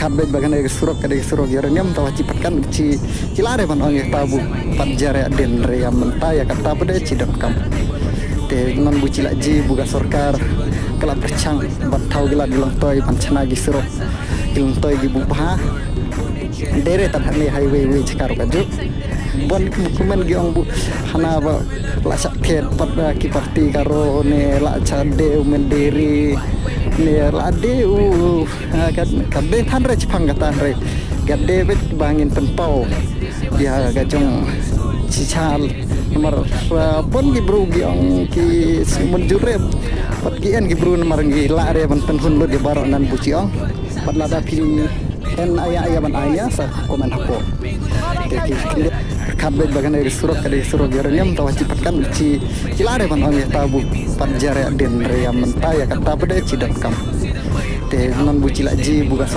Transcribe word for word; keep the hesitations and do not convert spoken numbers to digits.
Khat beit ba kane ka surok ka dei ka surok uranium, ta wa chi pat kan chi chi la re ban ong ïa ta bu pat jar ïa din re ïa mynta ïa kata ba dei chi don kam. Te non bu chi la ji bu ka sorkar ka la pyrchang ban thaw ki la di long toi ban chna ki surok ki long toi ki bu bha. Dei re tan hane highway wei chakar ka ju bon ki bu kumen ki ong bu hana ba la chak thet pat ki parti ka ro ne la cha de u men deri ne la de u ka de than re chipang ka tan re ka de bet bangin pen pau ya ka jong chichal mar bon ki bru ki ong ki mun jure pat ki en ki bru mar ngi la re ban pen hun lut ya baro nan bu chi ong pat la da phi en aya aya ban aya sa komen hapo. Te ki khat beit ba kane ka surok ka dei surok uranium ta wa chi pat kan chi chi la re ban ong ïa ta bu pat jar ïa din re ïa mynta ïa kata ba dei chi don kam. Te non bu chi la ji bu ka